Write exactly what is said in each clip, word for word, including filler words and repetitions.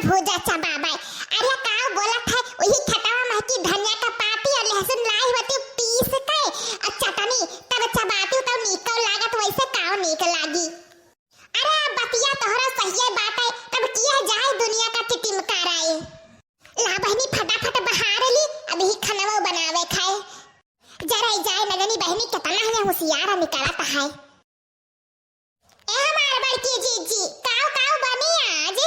भूजा चबाबै। अरे काव बोलत है, वही खेतवा महकी धनिया का पाती और लहसुन लाई होती पीस के और चटनी, तब चबाती तब नीको लागत, वैसे काव नीक लागी। अरे बतिया तोहरा सहिए बात है, तब किया जाए दुनिया का टिटिमकाराए। ला बहिनी फटाफट बहार ली, अभी खनवा बनावे खाए। जरा जाए नगनी बहिनी कितना है होशियार निकलत है। ए हमार बड़की जीजी, काव काव बनी आज?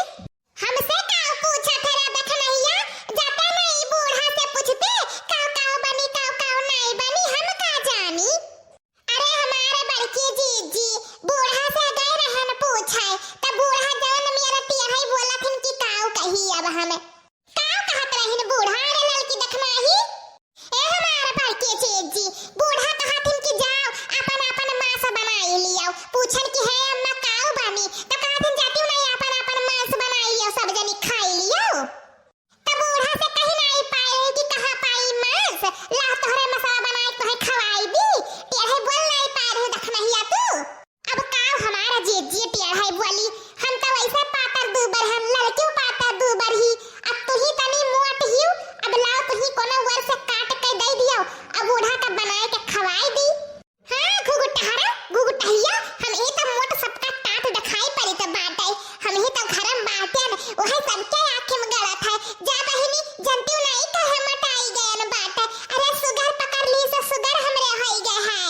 हमसे काव पूछत है रे दखनहिया, जाते नहीं बूढ़ा से पूछते, काव काव बनी, काव काव नहीं बनी, हम का जानी? अरे हमार बड़की जीजी, बूढ़ा से गए रहन पूछे, त बूढ़ा जवन मेरा तिया है बोलत हिन कि काव कही अब हम। काव कहत रहिन बूढ़ा रे ललकी दखनही? ए हमार बड़की जीजी, बूढ़ा कहत हिन कि जाओ, आपन आपन मांस बनाई लियाओ। पूछन कि हे अम्मा, काऊ बनी? त कहत हिन, जाती हूँ नहीं, आपन आपन मांस बनाई लियाओ, सब जनी खाई लियाओ। त बूढ़ा से कही नहीं पाए कि कहाँ पाई मांस, ला तोहरे मसाला बनाई तोहे खवाई दी। टेढ़े बोल नहीं पाए रहे दखनहिया तू। अब काव हमारा जीजी टेढ़ाई बोली, हम तो वैसे पातर दूबर हन, ललकियो पातर दूबर ही, अब तू ही तनी मोट हियो, अब लाओ तू ही कोनो वर से काट के दे दियो, अब बूढ़ा का बनाए के खवाई दी। हाँ, घुघुटहरा, घुघुटहिया, हम ही तो मोट सबका टाट देखाई पड़ी तो बाटे, हम ही तो घर में बाटेन, वही सबके आँखी में गलत है। जा बहिनी, जनती नहीं कहे मोटाई गयन बाटे, अरे सुगर पकड़ ली से सुगर हमरे होई गए है।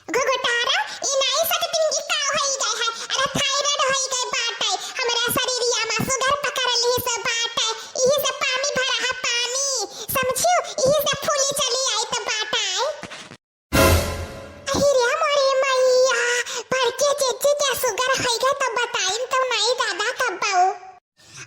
घुघुटारा, ई नाई सकतिन कि का होई गए है? अरे थायराइड होई गए बाटे। हमरा शरीरिया में सुगर पकड़ लिही से बाटे। इही से पानी भरा है पानी। समझियो? इही से फूली चली आई तो बाटे। अहि रे मोरे मैया, बड़के जीजी के सुगर होई गए तो बताइन तो नाई दादा कब्बो।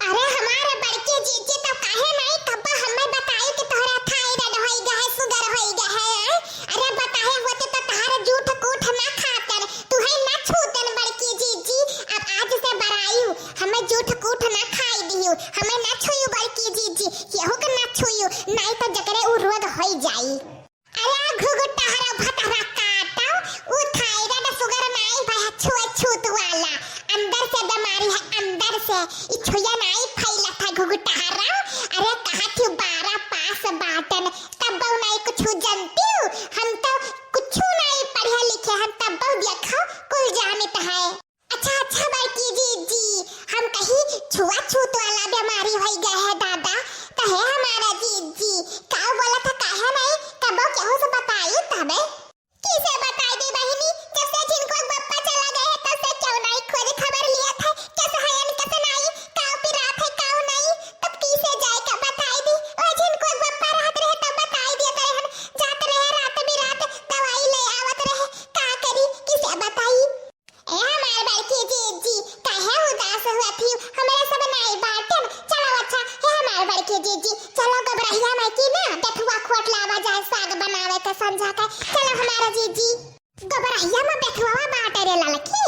अरे हमार बड़की जीजी तो काहे नाई कब्बा हमें बताई कि तोहरा थायराइड होई गए है, सुगर होई गए है, हैं? अरे बताए होते तो तोहरा जूठ कूठ ना खातन, तुहे ना छूतन बड़की जीजी। अब आज से बरायु, हमें जूठ कूठ ना खाई दियो, हमें ना छुयू बड़की जीजी, केहू के ना छुयू, नाई तो जकरे उ रोग होई जाई। अरे घुघुटहरा भतहरा काटो, उ थायराइड सुगर नाई भाई है, छुआछूत वाला, अंदर से बीमारी है, अंदर से। ई छुया नाई फैलत है घुघुटहरा। अरे कहा थी बारह पास बाटन, तब नाई कुछ जनती हूँ, हम तो कुछ नाई पढ़े लिखे, हम तब देखो कुल जानित है। अच्छा, अच्छा, बड़की जीजी, हम कही छुआछूत वाला बीमारी होई गए है दादा, तो है हमारा जीजी, का बोला था, काहे नहीं, कबो केहू से बताई तबे? किसे बताई दी बहिनी, जब से झिनको के बप्पा चला गए है, तब से क्यों नहीं खोज खबर लिया था, कैसे है, कैसे नहीं, काऊ पिरात है, काऊ नहीं, तब किसे जाए का बताई दी, और झिनको के बप्पा रहत रहे, तब बताई दिया करे हम, जात रहे रात बिरात, दवाई ले आवत रहे, का करी, किसे बताई? ए हमार बड़की जीजी, काहे उदास हुआ थी? हमरा सब नाई बाटन। चलो अच्छा, हे हमार बड़की जीजी, चलो गबरहिया में की ना बेथुआ खोट लावा जाए, साग बनावे के संझा के। चलो हमारा जीजी। गबरहिया में बेथुआ बाटे रे ललकी।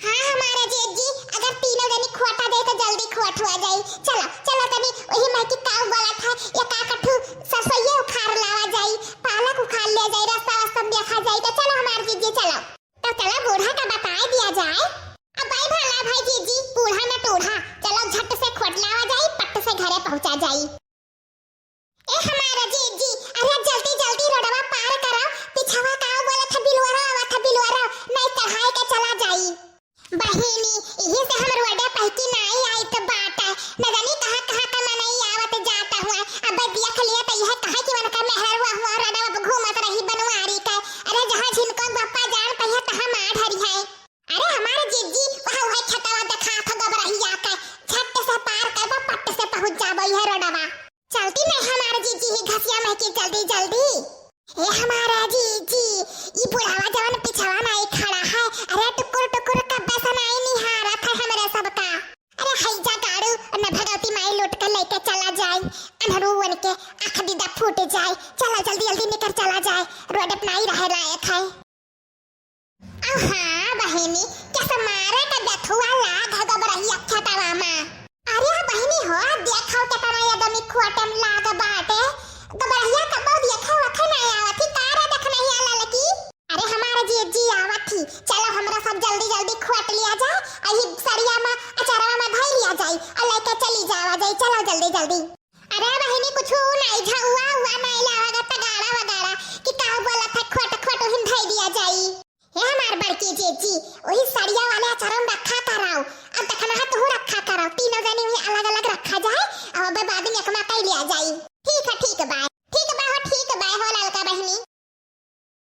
हाँ हमारा जीजी, अगर तीनों जनी खोटा दे तो जल्दी खोट हुआ जाई। चलो, चलो तनी वही में की काऊ बोला था, या का कठू सरसोइये उखाड़ लावा जाई, पालक उखाड़ लिया जाई, रास्ता वास्ता देखा जाई। तो चलो हमार जीजी चलो। तो चला बूढ़ा का बताए दिया जाए। अब भाई भला भाई जीजी, बूढ़ा न टूढ़ा, चलो झट से खोट लावा जाई, पट से घरे पहुँचा जाई। ए हमारा जीजी, अरे जल्दी जल्दी रोडवा पार करो, पिछवा का बोला था बिलवरा आवा था बिलवरा, नहीं चढ़ाए के चला जाई। बहिनी, इही से हम रोडे पहकी नहीं आई तो बात है, न जानी कहाँ कहाँ का मनई आवत जाता हुआ। अब देख लिए तो यह कहे कि उनका मेहर हुआ हुआ रोडवा घूमत रही बनवारी का। अरे जहाँ झिनको बप्पा जान पहिया तहाँ मार हरी है। अरे हमार जीजी, वह, वह खेतवा देखात हो गबरहिया के, झट से पार करबो, पट से पहुँच जाबो यह रोडवा। चलती नहीं हमार जीजी ही घसिया में की जल्दी जल्दी। ए हमार जीजी, ई बुढ़ावा जवन पिछवा नहीं खड़ा है, अरे टुकुर टुकुर कब्बे से नहीं निहारत है हमरे सबका। अरे हैजा गाड़ू, न भगवती माई लूट के लेके चला जाए, अनहरू वन के आँख दीदा फूट जाए। चला जल्दी जल्दी निकल चला जाए, रोड पे नहीं रहे लायक है। अहा बहिनी, कैसे मारे के बेथुआ लाग है गबरहिया खेतवा में। अरे बहिनी हो, देखो केतना आदमी खोटन लाग बाटे। गबरहिया कबो देखे वखे नहीं आवत ही, का रे देख नहीं आला लगी। अरे हमारे जी जी आवत ही, चलो हमरा सब जल्दी जल्दी खोट लिया जाए, अही सड़िया मा अचरवा मा धई लिया जाए और लेके चली जावा जाए, चलो जल्दी जल्दी। अरे बहिनी, कुछ नाई झउआ उआ नाई लावा गा तगाड़ा वगाड़ा कि का बोलत है, खोट खोट उहिन धई दिया जाई। हे हमार बड़की जीजी, वही सड़िया वाले अचरवा मा रखा कराओ, अब देखना है तू रखा कराओ, तीनों जनी वही अलग अलग रखा जाए, अब बाद में एकमा कई लिया जाई।